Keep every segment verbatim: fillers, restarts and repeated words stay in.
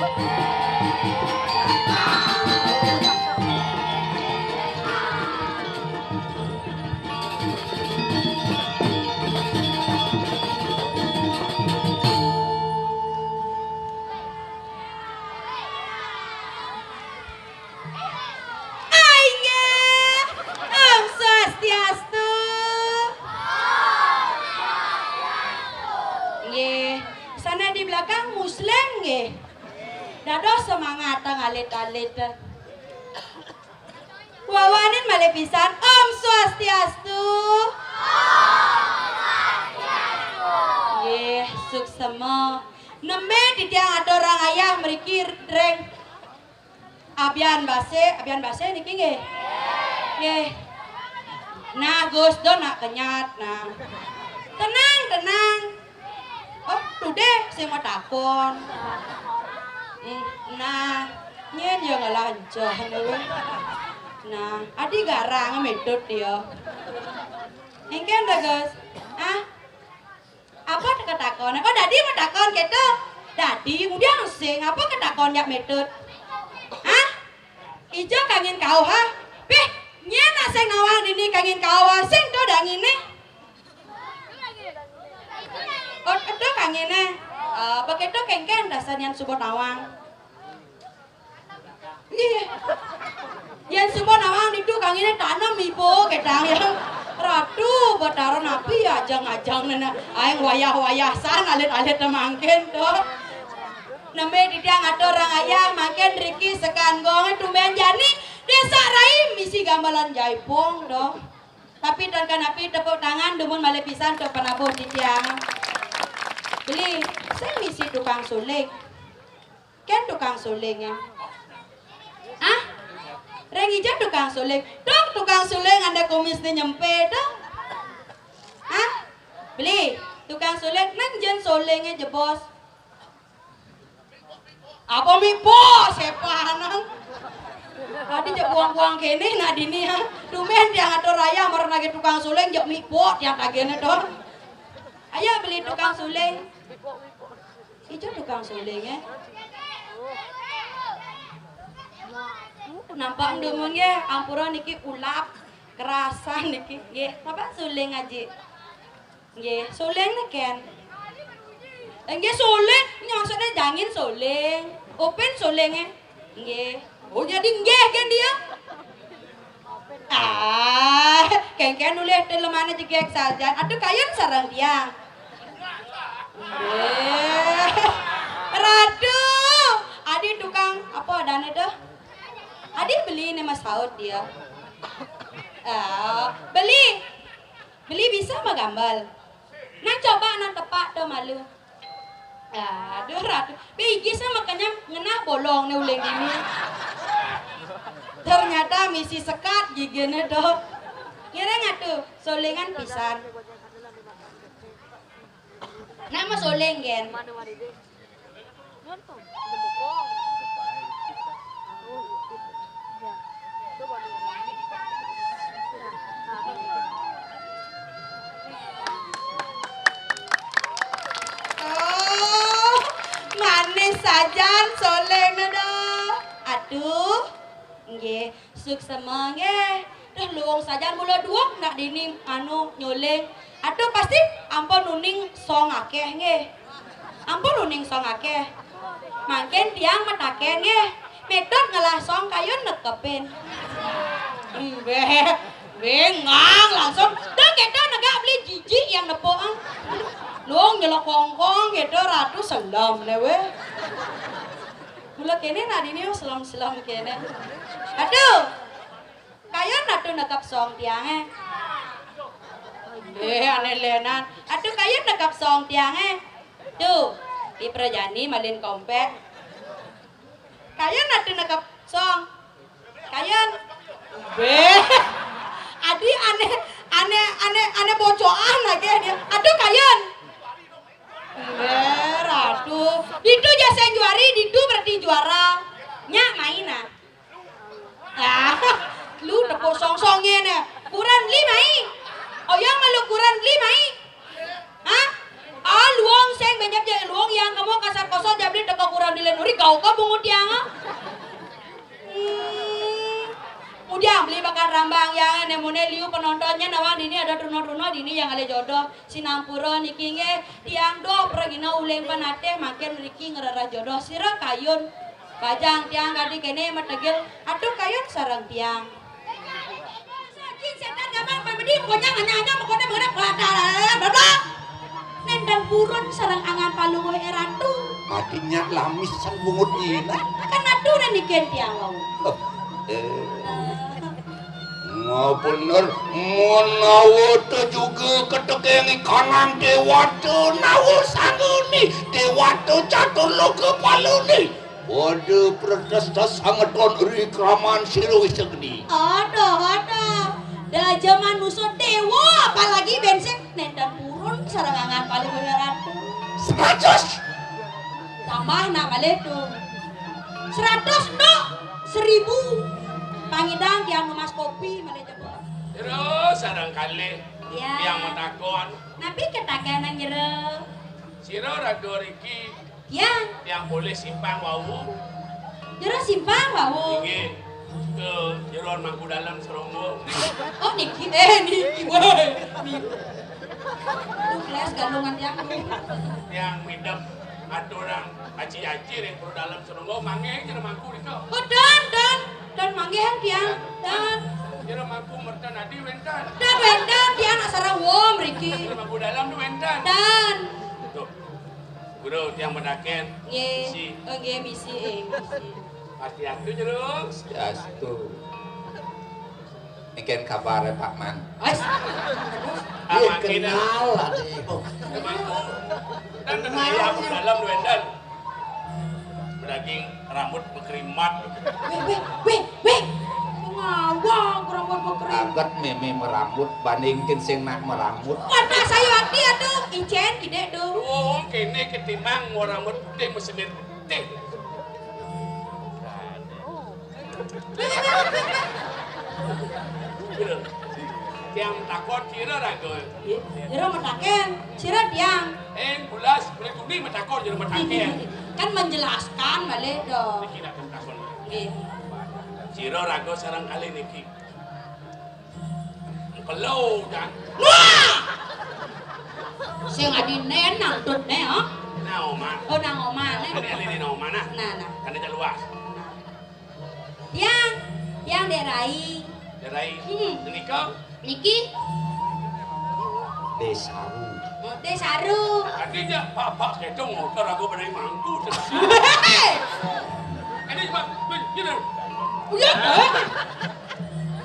Ainggih, Om Swastiastu. Nggih, sana di belakang Muslim nggih. Dados semangat tang alit-alit. Wawanin malih pisan, Om Swastiastu. Nggih, suksema. Nembe titiang aturang ayah mriki ring Abian Base, Abian Base niki nggih. Nggih. Nah, Gus, do nak kenyat, nah. Tenang, tenang. Oh, tuh deh, saya mau takon. Hmm, nah, nyen ya ngalanjah, lho. Nah, adi garang metut dia. Engken dah, Gus. Ah, apa ketakon? Oh, dadi mau takon gitu. Dadi, kemudian sing apa ketakon nyak metut? Hah? Ija kangin kauh, ha? Pih, nyen nak sing nawang dini kangin kauh, ha? Sing to dangine. Oh, itu kangine. Eh, begitu kengken dasar nyen suba nawang. Nggih. Yen suba nawang ditu kangine tanem ibu ketang ya. Ratu Betara napi ajeng-ajeng nena aeng wayah-wayah san alit-alit mangkin to. Nembe titiang atur rang ayah mangkin riki sekan gong tumben jani desa rai misi gamelan jaipong to. Tapi tan kanapi tepuk tangan dumun malih pisan to penabuh titiang. Beli, saya misi tukang suling. Ken tukang suling ya? Ah? Reng ija tukang suling. Dong tukang suling anda kumis ni nyempe dong. Ah? Beli tukang suling nang jen suling aja bos. Apa mi bos sepanan? Tadi je buang-buang kene nak dini ha. Tumen tiang atur raya marang lagi tukang suling je mi bos tiang tagene dong. Ayo beli tukang suling. Ijo tukang suling, eh. Nampak ndumun nggih, ampura niki ulap, kerasan niki. Nggih, napa suling aji? Nggih, suling neken. Eh, nggih suling, ini maksudnya jangin suling. Open suling, eh. Nggih. Oh, jadi nggih kan dia? Ah, kengken nulih telemane jegeg sajan. Aduh, kayun sareng tiang. Nggih. Ratu, adi tukang apa adane tuh? Adi beli ne Mas Saud dia. Ah, beli. Beli bisa magambal. Nang coba nang tepak tuh malu. Aduh, Ratu. Bigis makanya ngenah bolong nih uling ini. Ternyata misi sekat gigine tuh. Ngiring atuh, solengan pisan. Nama soleng, Gen? Oh, manis sajan soleng dah. Aduh, nggih, suksema nggih. Duh, luwung sajan mula duweg nak dini anu nyoleng. Aduh, pasti ampun uning song akeh nggih. Ampun uning song akeh. Mangkin tiang mataken nggih. Metod ngelah song kayun nekepin. Mbeh, bengang langsung. Dah kita negak beli jijik yang nepuk. Luwung nyelok kongkong gitu ratu selam ne weh. Mula kene nak dini selam-selam kene. Aduh. Kayun atuh nekep song tiange. Eh, aneh lenan. Aduh, kayun nekep song tiange. Tuh, di Prajani malin kompek. Kayun atuh nekep song. Kayun. Beh. Adi aneh, aneh, aneh, aneh bocoan lagi dia. Aduh, kayun. Beh, ratu. Ditu jaseng juari, ditu berarti juara. Nyak main ah. Ah, lu tepuk song-song ngene. Kuran beli mai. Oyang malu kuran beli mai. Hah? Ah, luwung sing Penyap jek luung yang kamu kasar kosong jabli teka kurang dile nuri kau ka bungut yang ah. Hmm. Mudiang beli bakal rambang yang nemune liu penontonnya nawang dini ada runo-runo dini yang ale jodoh. Sinampura niki nggih tiang doh pragina uling panatih makin mriki ngrereh jodoh sira kayun. Bajang tiang kadi kene metegil aduh kayun sareng tiang. Sajin setan gamal pamedi pokoknya hanya-hanya pokoknya mengenai bla bla bla bla. Nenten purun sareng angan palungguh eratu. Hatinya lamis sang bungut nyina. Kan aduh niki tiang wau. Eh. Nah bener, menawa juga ketekeng kanan dewata nawa sangguni dewata catur loka paluni. Pada pertesta sangeton ri kraman sira wis segeni. Aduh, aduh. Dah zaman musuh dewa apalagi bensin nenten purun sarangangan paling bener ratu. Seratus. Tambah nak malih tu. Seratus tu seribu. Pangidang tiang emas kopi malih jebos. Jero sareng kalih. Ya. Tiang matakon. Napi ketakan nang jero? Sira raga riki. Ya. Tiang polih simpang wau. Jero simpang wau. Inggih. Ke jero mangku dalem seronggo. Oh niki eh niki woi. Niki. Duh kelas galungan tiang. Tiang midep aturang aci-aci ring pura dalem seronggo mangke jero mangku nika. Oh dan dan dan mangke tiang dan. Jero mangku merta nadi wenten. Dan wenten tiang nak sareng wong mriki. Jero mangku dalem tu wenten. Dan. Tuh. Guru tiang menaken. Nggih. Misi. Oh nggih misi eh misi. Pasti atu jero. Astu. Niken kabar Pak Man. Ais. Ah, Iya makin kenal lah dia. Emang dan Kenal. Ayam dalam wenten. Daging rambut berkerimat. Weh weh weh weh. Ngawang rambut berkerimat. Agat meme merambut bandingkin sing nak merambut. Warna sayu hati aduh, icen kidek tuh. Oh, kene ketimbang mau rambut putih mesemir putih. Tiang takon kira raga. Jero metaken, sira tiang. Eng bulas, boleh tuni metakon jero metaken. Kan menjelaskan balik dong. Niki nak takon. Nggih. Sira raga sareng kalih niki. Kelo jan. Wah! Sing adi nen nangtut ne, oh. Nah, oma. Oh, nang oma ne. Ini alih di nang oma nah. Nah, nah. Kan dia luas. Nah. Tiang, tiang Dek Rai. Dek Rai. Hmm. Nika? Niki? Desaru. Oh, Desaru. Tadi dia bapak keto motor aku beri mangku. Ini cuma gitu. Iya, eh?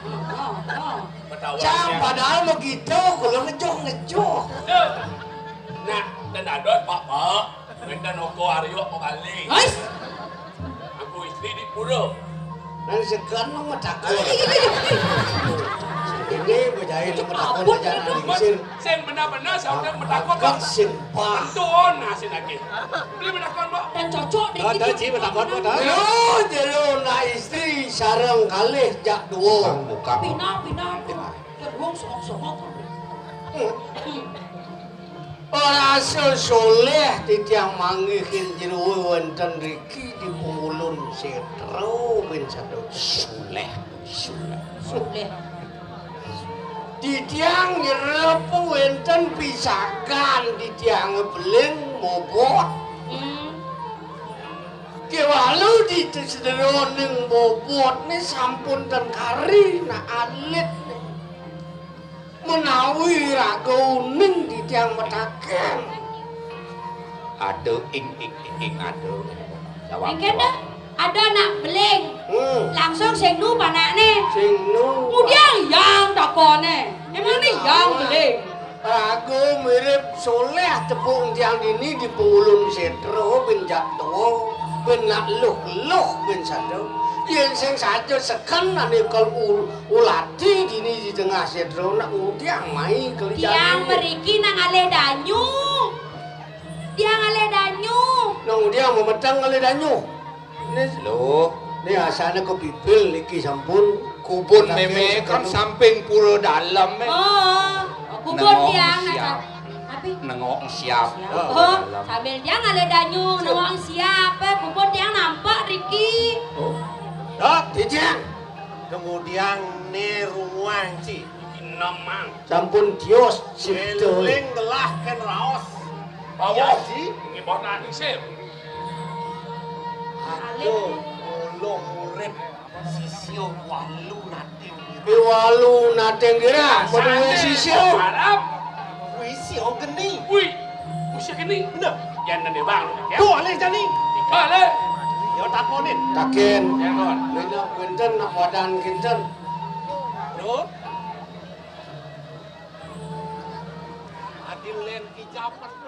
Oh, oh, oh. Betawa. Cang, padahal begitu, kalau ngejoh-ngejoh. Nah, dan ada bapak. Wénten oko Aryo kok bali. Hais. Aku istri di pura. Nang segan nang metakon. Ini bejahit nang metakon aja nang sing. Sing benar-benar saudara metakon. Kok sing pah. Betul nah sing lagi. Beli metakon, Mbok. Dan cocok deh. Ada ci metakon kok dah. Yo, jero nak istri sareng kalih jak dua. Bukan. Pina, pina. Kedua songok-songok. Ora sesoleh titiang manggihin jero wénten riki di Pungulun Sétra bin Sadok. Soleh, soleh. Soleh. Titiang nyerep wénten pisakan titiang beling bobot. Hmm. Kéwalu di sederaning bobotné sampun ten kari nak alit. Menawi raga uning titiang metaken. Ada ing ing ing ada. Jawab. Engké jawab. Dah, ada nak beling. Hmm. Langsung sing nu panakné. Sing nu. Kemudian yang takoné. Emang né yang beling. Raga mirip soleh tepuk tiang dini di Pengulun Sétra bin Jatwa bin nak luh-luh bin Sadok. Yén sing saja seken ané kal ul Ulati dini di tengah sétra nak ngudiang mai keli. Tiang mriki nang alih danyu. Tiang alih danyu. Nang ngudiang memeteng alih danyu. Né lho, né asané kepibil niki sampun. Kubun mémé kan samping pura dalem, eh. Oh, kubun tiang nak. Nengok siapa? Oh, sambil tiang ada danyu, nengok siapa? Kupun tiang nampak Riki. Oh. Dot, Tijang. Kemudian ne ruang ci. Nemang. Sampun tios cipta. Eling gelah ken raos. Bawah. Ya, ci. Ngibanan isip. Aduh, ulung murid sisya walu nating gira. Walu nating gira, paduwe sisya. Arab. Kuwi sisya geni. Wih, sisya geni. Bener. Yan nene bang. Tuh, alih jani. Ika le. Yo takonin. Taken. Yan kon. Nena kinten, nak wadan kinten. Terus. Adil len kijapat.